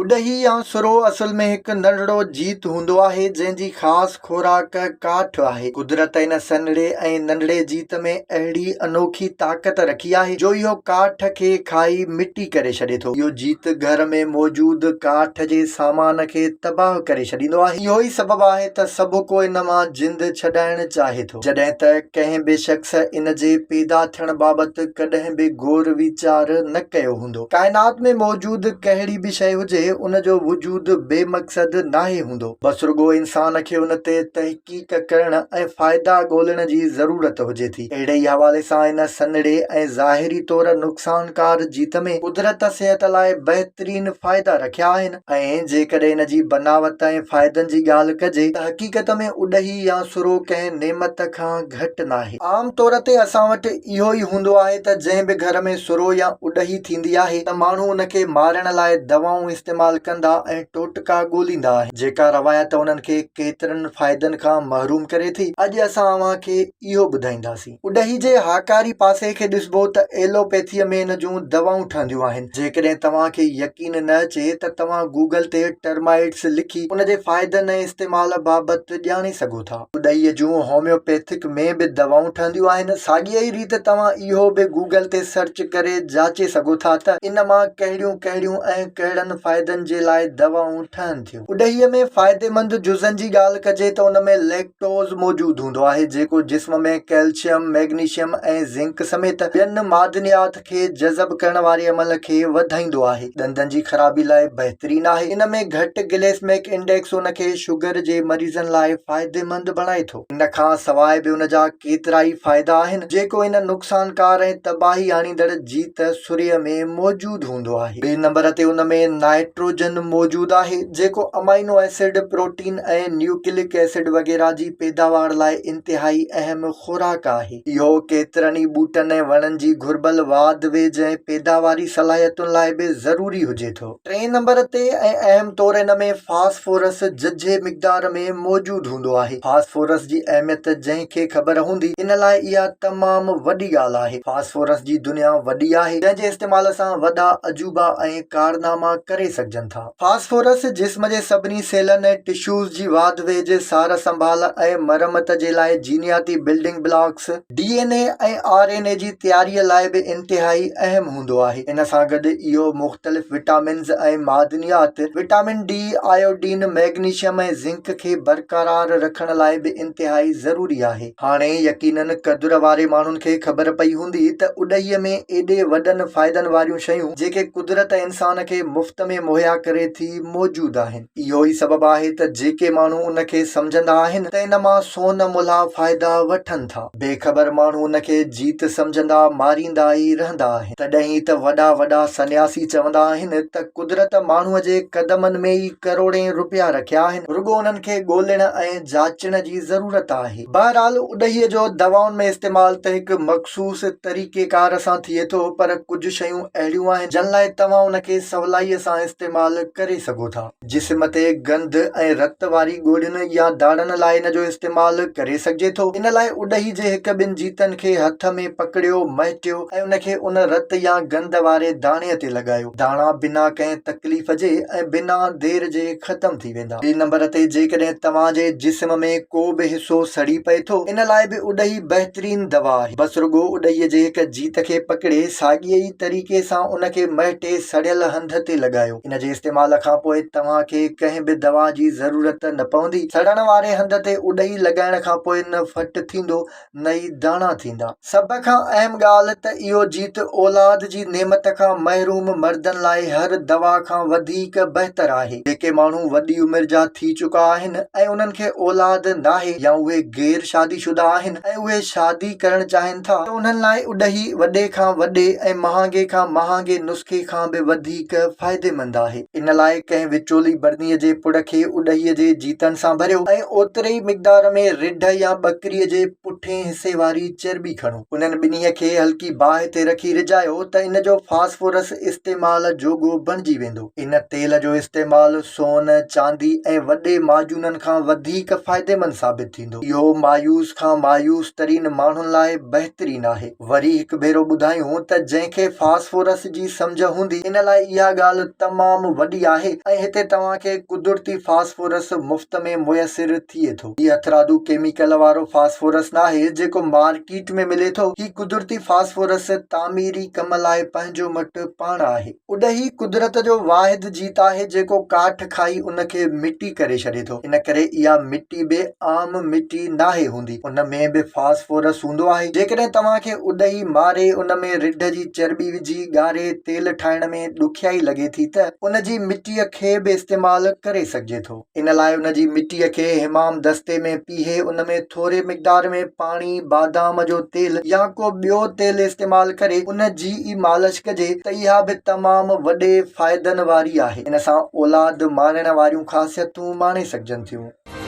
اڏهي يا سرهو اصل ۾ هڪ ننڍڙو جيت هوندو آهي، جنهن جي خاص خوراڪ ڪاٺ آهي. قدرت ان سنهڙي ۽ ننڍڙي جيت ۾ اهڙي انوکي طاقت رکي آهي، جو اهو ڪاٺ کي کائي مٽي ڪري ڇڏي ٿو. اهو جيت گهر ۾ موجود ڪاٺ جي سامان کي تباهه ڪري ڇڏيندو آهي. اهو ئي سبب آهي ته سڀڪو ان مان جند ڇڏائڻ چاهي ٿو. جڏهن ته ڪنهن به شخص ان جي پيدا ٿيڻ بابت ڪڏهن به غور ويچار نه ڪيو هوندو. ڪائنات ۾ موجود ڪهڙي به شيء هجي، ان جو وجود بي مقصد ناهي هوندو. بس رڳو انسان کي ان تي تحقيق ڪرڻ ۽ فائدا ڳولڻ جي ضرورت هجي ٿي. اهڙي ئي حوالي سان ان سنهڙي ۽ ظاهري طور نقصانڪار جيت ۾ قدرت صحت لاء بهترين فائدا رکيا آهن. ۽ جيڪڏهن ان جي بناوت ۽ فائدن جي ڳالهه ڪجي ته حقيقت ۾ اڏهي يا سرو ڪنهن نعمت کان گهٽ ناهي. عام طور تي اسان وٽ اهو ئي هوندو آهي ته جنهن به گهر ۾ سرو يا اڏهي ٿيندي آهي ته ماڻهو ان کي مارڻ لاء دوائون استعمال ڪندا ۽ ٽوٽڪا ڳوليندا آهن، جيڪا روايت انهن کي ڪيترن فائدن کان محروم ڪري ٿي. اڄ اسان اوهان کي اهو ٻڌائينداسين. اڏهي جي هاڪاري پاسي کي ڏسبو ته ايلوپيٿيء ۾ ان جون دوائون ٺهنديون آهن. جيڪڏهن توهان کي يقين نه اچي ته توهان گوگل تي ٽرمائيٽس لکي ان جي فائدن ۽ استعمال بابت ڄاڻي سگهو ٿا. اڏهيء جون هوميوپيٿڪ ۾ به دوائون ٺهنديون آهن. ساڳيء ئي ريت توهان اهو به گوگل تي سرچ ڪري جاچي سگهو ٿا ته ان مان ڪهڙيون ڪهڙيون ۽ ڪهڙن فائدن جي لاء دوائون ٺهن ٿيون. اڏهيء ۾ فائديمند جزن جي ڳالهه ڪجي ته ان ۾ ليڪٽوز موجود هوندو آهي جيڪو جسم ۾ ڪئلشيم، ميگنيشيم ۽ زنڪ سميت ٻين معدنيات کي جذب ڪرڻ واري عمل کي وڌائيندو آهي. ڏندن جي خرابي لاء بهترين آهي. ان ۾ گهٽ گليسميڪ انڊيڪس ان کي شگر جي مريضن لاء فائديمند بڻائي ٿو. ان کان سواء به ان جا ڪيترائي فائدا آهن جيڪو ان نقصانڪار ۽ تباهي آڻيندڙ جيت سريء ۾ موجود هوندو آهي. ٻئي نمبر تي ان ۾ نائٽروجن موجود آهي، جيڪو amino acid, protein ۽ nucleic acid وغيره جي پيداوار لاء انتهائي اهم خوراڪ آهي. اهو ڪيترن ئي ٻوٽن ۽ وڻن جي گهربل واڌ ويجهه ۽ پيداواري صلاحيتن لاء به ضروري هجي ٿو. ٽئين نمبر تي ۽ اهم طور ان ۾ فاسفورس ججهي مقدار ۾ موجود هوندو آهي. فاسفورس جي اهميت جنهن کي خبر هوندي ان لاء اها تمام وڏي ڳالهه آهي. فاسفورس جي دنيا وڏي آهي جنهن جي استعمال سان وڏا عجوبا ۽ ڪارناما ڪري سگهجن ٿا. فاسفورس جسم جي سڀني سيلن ۽ ٽشوز جي واڌ ويجهه، سار سنڀال ۽ مرمت جي لاء جينياتي building blocks, D N A ۽ R N A جي تياريء لاء به انتهائي اهم هوندو آهي. ان سان گڏ اهو مختلف وٽامنز ۽ معدنيات، vitamin D, iodine, magnesium ۽ zinc کي برقرار رکڻ لاء به انتهائي ضروري آهي. هاڻي يقينن قدر واري ماڻهن کي خبر پئي هوندي ته اڏهيء ۾ ايڏي وڏن فائدن واريون شيون، جيڪي قدرت انسان کي مفت ۾ مهيا ڪري ٿي، موجود آهن. اهو ئي سبب آهي ته جيڪي ماڻهو ان کي سمجهندا آهن ته ان مان سون ملها فائدا وٺن ٿا. بي خبر ماڻهو ان کي جيت سمجهندا ماريندا ئي رهندا آهن. تڏهن ئي ته وڏا وڏا سنياسي چوندا آهن ته قدرت ماڻهوء جي قدمن ۾ ئي ڪروڙين رپيا رکيا آهن، رڳو انهن کي ڳولڻ ۽ جاچڻ جي ضرورت آهي. بهرحال اڏهيء جو دوائن ۾ استعمال ته هڪ مخصوص طريقيڪار سان ٿئي ٿو پر ڪجهه شيون اهڙيون آهن جن لاء توهان ان کي سولائيء سان استعمال ڪري سگهو ٿا. جسم تي گند ۽ رت واري ڳوڙهين يا داڻن لاء ان جو استعمال ڪري سگهجي ٿو. ان لاء اڏهي جي هڪ ٻن جيتن کي هٿ ۾ پڪڙيو، مهٽيو ۽ ان کي ان رت يا گند واري داڻي تي لڳايو. داڻا بنا ڪنهن تڪليف جي ۽ بنا دير جي ختم ٿي ويندا. ٻئي نمبر تي جيڪڏهن توهان جي جسم ۾ ڪو به حصو سڙي پئي ٿو ان لاء به اڏهي بهترين دوا آهي. بس رڳو اڏهي جي هڪ جيت کي پڪڙي ساڳئي ئي طريقي سان ان کي مهٽي سڙيل هنڌ تي لڳايو. ان جي استعمال کان پوء توهان کي ڪنهن به دوا جي ضرورت نه پوندي. سڙڻ واري هنڌ تي اڏهي لڳائڻ کان پوء نه ڦٽ ٿيندو نه ئي داڻا ٿيندا. سڀ کان اهم ڳالهه ته اهو جيت اولاد جي نعمت کان محروم مردن لاء هر دوا کان وڌيڪ بهتر آهي. جيڪي ماڻهو وڏي عمر جا ٿي چڪا آهن ۽ انهن کي اولاد ناهي يا اهي غير شادي شده آهن ۽ اهي شادي ڪرڻ چاهين ٿا ته انهن لاء اڏهي وڏي کان وڏي ۽ مهانگي کان مهانگي نسخي کان به وڌيڪ فائديمند آهي. ان لاء ڪنهن وچولي برنيء جي پڙ کي اڏهيء جي جيتن سان ڀريو ۽ اوتري ئي مقدار ۾ رڍ يا ٻڪريء جي پٺئين حصي واري چرٻي کڻو. انهن ٻنهي کي هلڪي باهه تي رکي رجايو ته ان جو فاسفورس استعمال جوڳو بڻجي ويندو. ان تيل جو استعمال سون، چاندي ۽ وڏي معجونن کان وڌيڪ فائديمند ثابت ٿيندو. اهو مايوس کان مايوس ترين ماڻهن لاء بهترين آهي. وري هڪ ڀيرو ٻڌايون ته جنهن کي فاسفورس جي سمجهه هوندي ان لاء اها ڳالهه تمام تمام وڏي آهي ۽ هتي توهان کي قدرتي فاسفورس مفت ۾ ميسر ٿئي ٿو. هي هٿرادو ڪيميڪل وارو فاسفورس ناهي جيڪو مارڪيٽ ۾ ملي ٿو. هي قدرتي فاسفورس تعميري ڪم لاء پنهنجو مٽ پاڻ آهي. اڏهي قدرت جو واحد جيت آهي جيڪو ڪاٺ کائي ان کي مٽي ڪري ڇڏي ٿو. ان ڪري اها مٽي به عام مٽي ناهي هوندي. ان ۾ به فاسفورس هوندو آهي. جيڪڏهن توهان کي اڏهي ماري ان ۾ رڍ جي چرٻي وجهي ڳاري تيل ٺاهڻ ۾ ڏکيائي لڳي ٿي ته ان جي مٽيء کي به استعمال ڪري سگهجي ٿو. ان لاء ان جي مٽيء کي حمام دستي ۾ پيهي ان ۾ ٿوري مقدار ۾ پاڻي، بادام جو تيل يا ڪو ٻيو تيل استعمال ڪري ان جي ئي مالش ڪجي ته اها به تمام وڏي فائدن واري آهي. ان سان اولاد ماڻڻ واريون خاصيتون ماڻي سگهجن ٿيون.